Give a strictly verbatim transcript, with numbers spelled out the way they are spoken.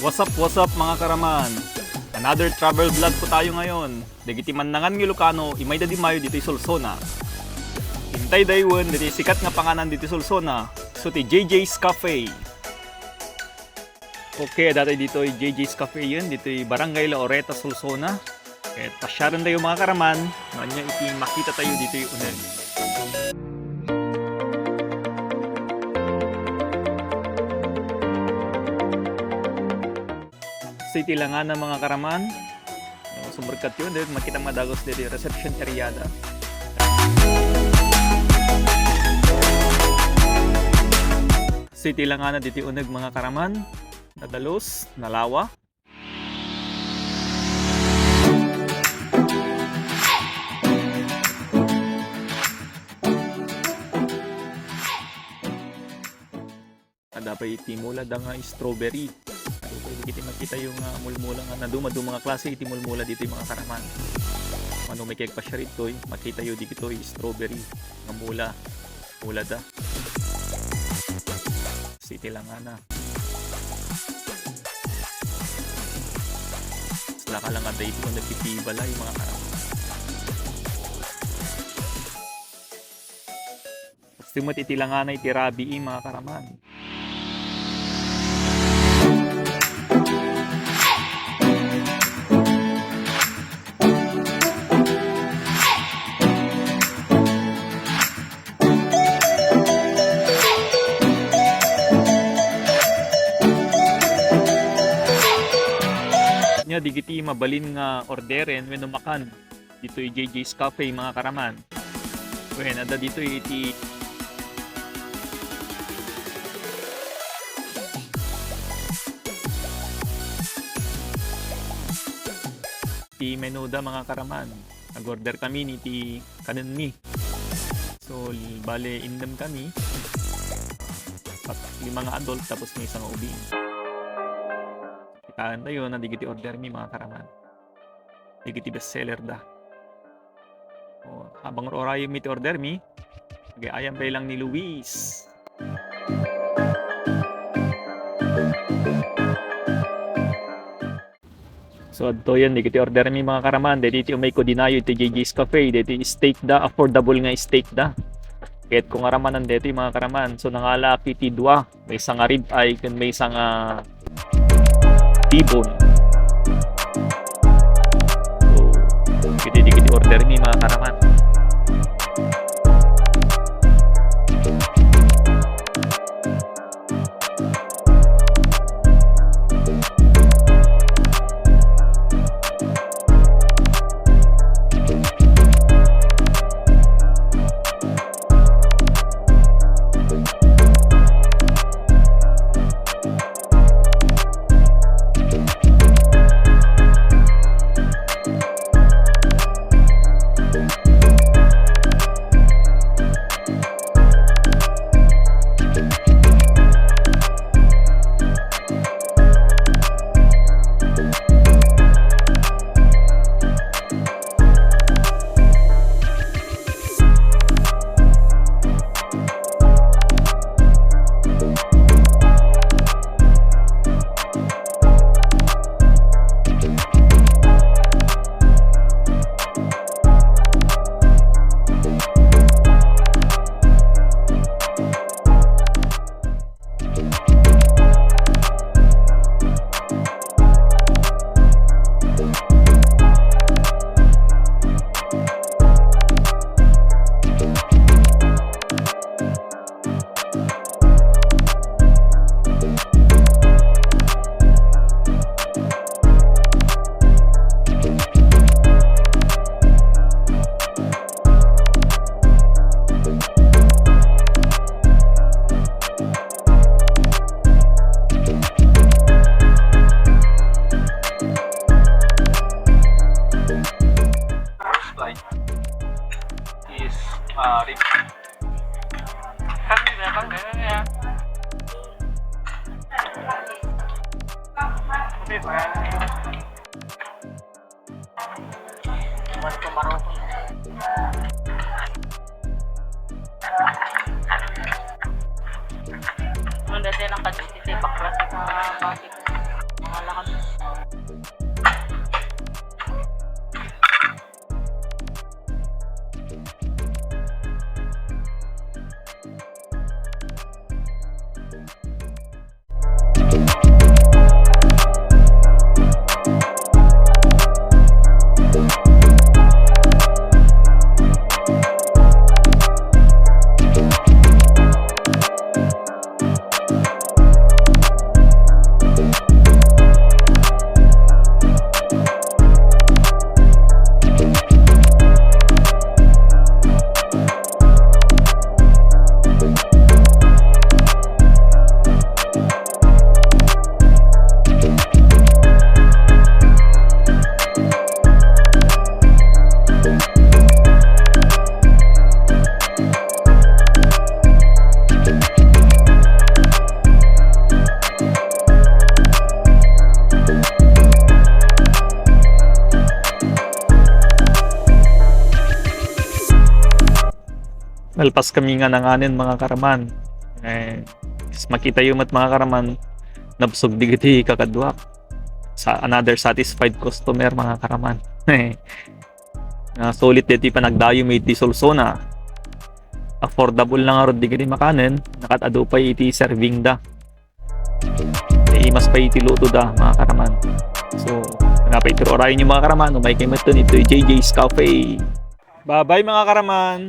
What's up, what's up, mga karaman? Another travel vlog po tayo ngayon. Dagiti mannangan nga Ilocano, imayda dimayo ditoy Solsona. Intay daywen, ditoy sikat nga panganan ditoy Solsona. So, ti J J's Cafe. Okay, adda tayo ditoy J J's Cafe yun, ditoy Barangay La Oreta, Solsona. Ket pasiaren tayo, mga karaman, no ania iti makita tayo ditoy uneg. So, iti langana, mga karaman, no, sumrekkayo, ditoy makita nga dagus ditoy reception area da. So, iti langana ditoy uneg, mga karaman, nadalus, nalawa. Adda pay iti mula da nga strawberry. Adu pay dagiti makitayo nga mulmula nga naduma-duma nga klase iti mulmula ditoy, mga karaman. Mano may kagpasiar ditoy, makitayo dagitoy strawberry nga mula. Mula da. City lang ana. Sila ka lang adda iti nagtitibalay, mga karaman. Kastoy met iti langana iti rabii, mga karaman. Nia, dagiti mabalin nga orderen wenno makan ditoy J J's Cafe, mga karaman. Wen, adda ditoy iti, iti menuda, mga karaman. Nag-order kami iti kanenmi. So, bale, innem kami. Pat-, lima nga adult, tapos maysa nga ubing. Kitaentayo, na dagiti order mi, mga karaman. Dagiti bestseller da. O, habang urayen mi ti order mi, ag-aayam pay lang ni Luis. So, adtoyen, dagiti order mi, mga karaman. Dagiti umayko dinayo iti J J's Cafe. Dagiti steak da, affordable nga steak da. Ket kung aramanan dagiti, mga karaman. So, nangalaak iti dua. Maysa nga rib eye ken maysa nga T-bone. So, iti, iti order mi, mga karaman. First flight is, uh, rib. Kasi na bang ganun ya? Okay ba? Mas kumaroko. Ang dati ng kaditi, bakla sa mga bakit. Nalpas kami nga nanganen, mga karaman. Eh, makita yu met, mga karaman, nabsog digiti kakaduak. Sa another satisfied customer, mga karaman. Ah, sulit deti panagdayo mi iti Solsona. Affordable na ngarud digiti makanen, nakat adu pay iti serving da. Imas pay iti luto da, mga karaman. So, napay iti urayon yu, mga karaman, umay kay metten iti J J's Cafe. Bye-bye, mga karaman.